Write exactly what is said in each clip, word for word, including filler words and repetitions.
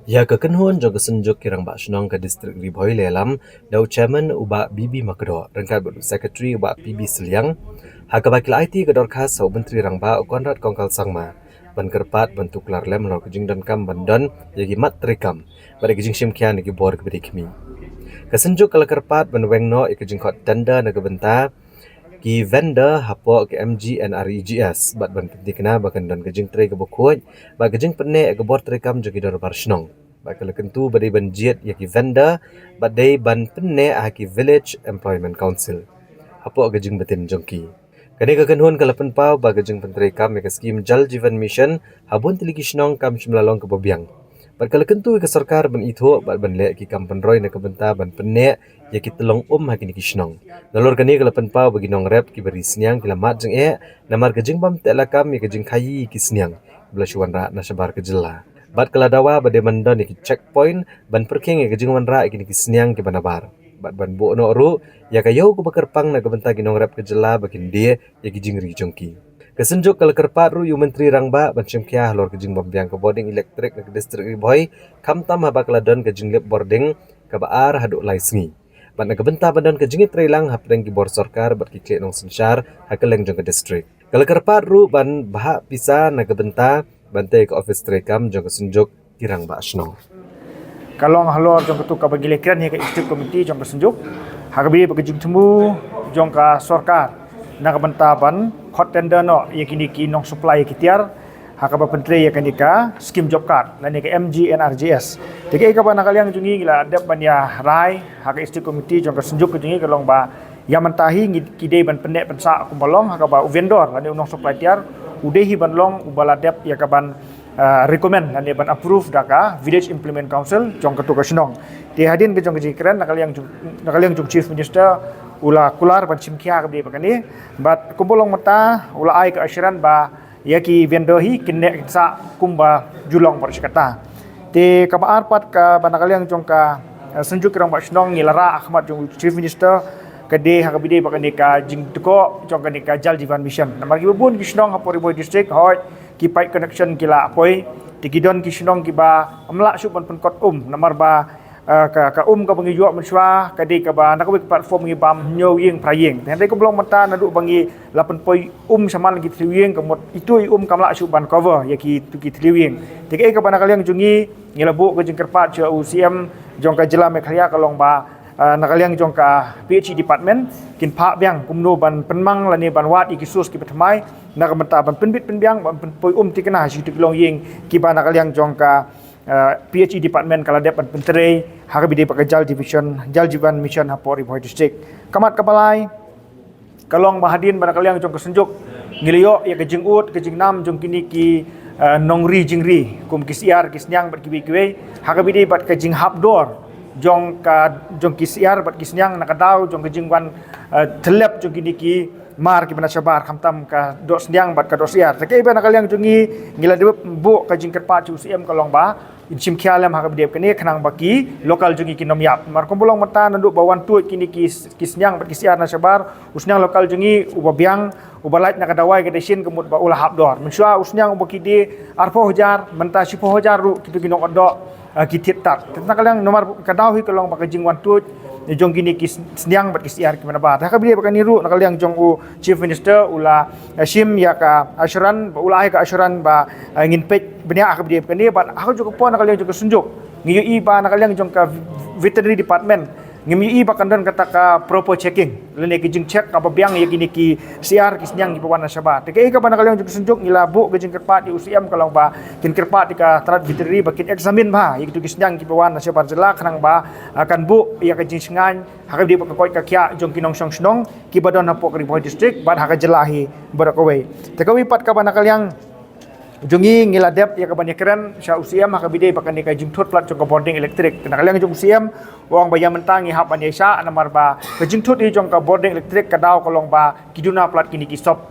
Ïa ka kynhun jong ka Synjuk ki Rangbah Shnong ka District Ri Bhoi la ïalam da u Chairman u Bah B B Makdoh ryngkat bad u Secretary u Bah P B Sliang, ha kaba ki la aiti ka dorkhas ha u Myntri Rangbah u Conrad Kongkal Sangma ban kyrpad ban tuklar lem halor ka jingdonkam ban don ïa ki mat treikam bad ïa ka jingshim khia na ki bor kiba dei khmih. Ka Synjuk ka la kyrpad ban weng noh ïa ka jingkhot tender na ka bynta ki vendor hapoh ka M G N R E G S bad ban pynthikna ba kan don ka jingtrei kaba khuid bad ka jingpynneh ïa ka bor treikam jong ki dorbar shnong. Bad ka la kyntu ba dei ban jied ïa ki vendor bad dei ban pynneh ha ki Village Employment Council hapoh ka jingbtin jong ki. Kane ka kynhun ka la pynpaw ba ka jingpyntreikam ïa ka skim Jal Jeevan Mission ha bun tylli ki shnong kam shym la long kaba biang. Bad ka la kyntu ïa ka sorkar ban ithuh bad ban leh ki kam pynroi na ka bynta ban pynneh ïa ki tyllong um ha kine ki shnong. Nalor kane ka la pynpaw ba ki nongrep kiba ri sniang ki la mad jingeh namar ka jingbym teh lakam ïa ka jingkhaii ki sniang ba la shu wanrah na shabar ka jylla. Bad ka la dawa ba dei ban don ïa ki checkpoint ban pyrkhing ïa ka jingwanrah ïa kine ki sniang kiba nabar bad ban buh noh ruh ïa ka ïew kaba kyrpang na ka bynta ki nongrep ka jylla ba kin die ïa ki jingri jong ki. Ka Synjuk ka la kyrpad ruh ïa u Myntri Rangbah ban shim khia halor ka jingbym biang ka bording elektrik na ka District Ri Bhoi, khamtam haba ka la don ka jinglip bording kaba ar haduh lai sngi. Bad na ka bynta ban don ka jingïatreilang hapdeng ki bor sorkar bad ki khlieh nongsynshar ha kylleng jong ka district. Ka la kyrpad ruh ban bhah pisa na ka bynta ban tei ka office treikam jong ka Synjuk ki Rangbah Shnong. Ka long halor jong katu kaba ngi la kren ïa ka Executive Committee jong ka Synjuk ha kaba ïadei bad ka jingthmu jong ka sorkar na ka bynta ban khot tender noh ïa kine ki nong supply ïa ki tiar ha kaba pyntrei ïa kane ka skim job card lane ka M G N R E G S. Te kaei kaba na ka liang jong ngi ngi la dep ban ïa rai ha ka Executive Committee jong ka Synjuk ka jong ngi ka long ba ïa mynta hi ngi ki dei ban pynneh pynsah kumba long ha kaba u vendor lane u nong supply tiar u dei hi ban long uba la dep ïa ka ban ah, recommend lane ban approve da ka Village Implement Council jong katu ka shnong. Te hadien ka jong ka jingkren na ka liang jong, na ka liang jong Chief Minister u la kular ban shim khia kaba dei bad kane bad kumba long mynta u la ai ka assurance ba ïa ki vendor hi kin neh kin sah kumba ju long baroh shi katta. Te kaba ar pat kaba na ka liang jong ka, eh, Synjuk ki Rangbah Shnong ngi la rah ha khmat jong u Chief Minister ka dei ha kaba dei bad kane ka jingdkhoh jong kane ka Jal Jeevan Mission. Namar kiba bun ki shnong hapoh Ri Bhoi District hooid ki pipe connection ki la poi. Te ki don ki shnong kiba ym lah shuh ban pynkot um namar ba, eh, ka, ka um kaba ngi ïoh mynshuwa ka dei kaba na kawei ka platform ngi bam hynñiew ïing phra ïing. Te hynrei kumba long mynta naduh ba ngi la pynpoi um shaman ki thliew ïing ka mut itu i um kam lah shuh ban cover ïa kitu ki thliew ïing. Te kaei kaba na ka liang jong ngi ngi la buh ka jingkyrpad sha u C M jong ka jylla Meghalaya ka long ba, ah, na ka liang jong ka P H E department kin phah biang kumno ban pynmang lane ban wad ïa ki source kiba thymmai na ka bynta ban pynbit pynbiang ban pynpoi um thikna sha kitu ki longïing kiba na ka liang jong ka, ah, P H E department ka la dep ban pyntrei ha kaba dei bad ka Jal Division, Jal Jeevan Mission hapoh Ri Bhoi District. Ka mat kaba lai ka long ba hadien ba na ka liang jong ka Synjuk ngi la ïoh ïa ka jingud ka jingnam jong kine ki, eh, nongri jingri kum ki syiar ki sniang bad kiwei kiwei ha kaba dei bad ka jinghap dor jong ka, jong ki syiar bad ki sniang na ka daw jong ka jingwan, eh, tyllep jong kine ki mar kiba na shabar khamtam ka doh sniang bad ka doh syiar. Te kaei ba na ka liang jong ngi ngi la dep buh ka jingkyrpad sha u C M ka long ba in shim khia lem ha kaba dei bad kane khnang ba ki local jong ngi kin ym ïap. Namar kumba long mynta naduh ba wan tuid kine ki, ki sniang bad ki syiar na shabar u sniang local jong ngi uba biang uba lait na ka dawai ka dashin ka mut ba u la hap dor. Mynshuwa u sniang uba ki die arphew hajar mynta shiphew hajar ruh kitu ki nongdoh, eh, ki thied tad. Te na ka liang namar ka daw hi ka long ba ka jingwan tuid jong kine ki sniang bad ki syiar kiba nabar. Te ha kaba dei bad kane ruh na ka liang jong u Chief Minister u la, eh, shim ïa ka assurance ba u la ai ka assurance ba, eh, ngin peit bniah ha kaba dei bad kane bad ha kajuh ka por na ka liang jong ka Synjuk ngi ïohi ba na ka liang jong ka Veterinary Department ngim ïohi ba kan don kata ka proper checking lane ka jingcheck kaba biang ïa kine ki syiar ki sniang kiba wan na shabar. Te kaei kaba na ka liang jong ka Synjuk ngi la buh ka jingkyrpad ïa u C M ka long ba kin kyrpad ïa ka tnad Veterinary ba kin examine bha ïa kitu ki sniang kiba wan na shabar jylla khnang ba, ah, kan buh ïa ka jingshngaiñ ha kaba dei bad ka koit ka khiah jong ki nongshong shnong kiba don hapoh ka Ri Bhoi District bad ha ka jylla hi baroh kawei. Te kawei pat kaba na ka liang jong ngi ngi la dep ïa ka ban ïakren sha u C M ha kaba dei bad kane ka jingthut palat jong ka bording elektrik. Te na ka liang jong u C M u ong ba ïa mynta ngi hap ban ïaishah namar ba ka jingthut hi jong ka bording elektrik ka daw ka long ba ki duna palat kine ki sop,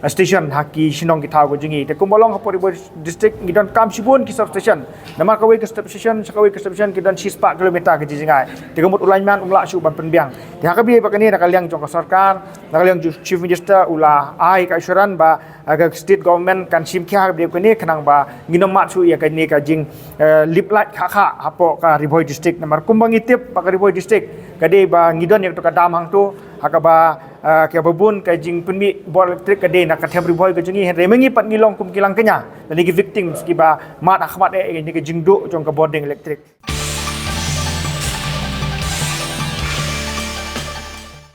station ha ki shnong ki thaw ka jong ngi. Te kumba long hapoh Ri Bhoi District ngi donkam shibun ki substation. Namar kawei ka substation sha kawei ka substation ki don shispah kilometer ka jingjngai. Te ka mut u lineman um lah shuh ban pynbiang. Te ha kaba ïadei bad kane na ka liang jong ka sorkar, na ka liang jong Chief Minister u la ai ka assurance ba, ah, ka state government kan shim khia ha kaba ïadei bad kane khnang ba ngin ym mad shuh ïa kane ka jing, eh, lip light kha kha hapoh ka Ri Bhoi District. Namar kumba ngi tip ba ka Ri Bhoi District ka dei ba ngi don ïa kato ka dam hangto ha kaba, ah, kaba bun ka jingpynmih bor electric ka dei na ka them Ri Bhoi ka jong ngi, hynrei ma ngi pat ngi long kum ki langkñia lane ki victims kiba mad ha khmat eh ïa kane ka jingduh jong ka bording electric.